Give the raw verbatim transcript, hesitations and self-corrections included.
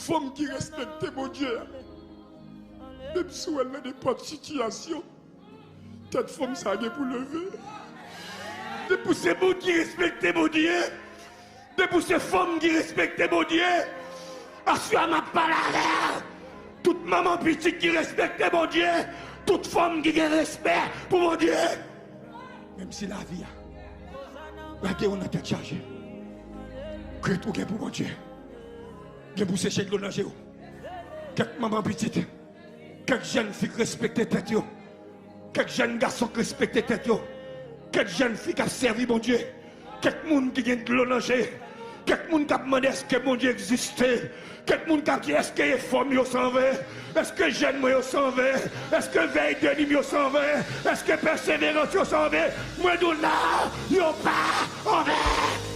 Fanm ki respekte Bondye a, menm si w wè l nan nenpòt sitiyasyon, tèt fanm sa gen pou leve. Depi w se moun ki respekte Bondye, depi w se fanm ki respekte Bondye, aswè a m ap pale avè w. Tout manman pitit ki respekte Bondye, tout fanm ki gen respè pou Bondye. Menm si lavi a lage w nan tèt chaje, kret ou gen pou Bondye. Gen pou seche dlo nan je w. Kèk manman pitit, kèk jèn fi k respekte tèt yo, kèk jèn gason k respekte tèt yo, kèk jèn fi k ap sèvi Bondye, kèk moun ki gen dlo nan je, kèk moun k ap mande èske Bondye egziste, kèk moun k ap di èske efò m yo san ven, èske jèn mwen yo san ven, èske vèy de nwi m yo san ven, èske pèseverans yo san ven. Mwen di w non, yo pa an ven.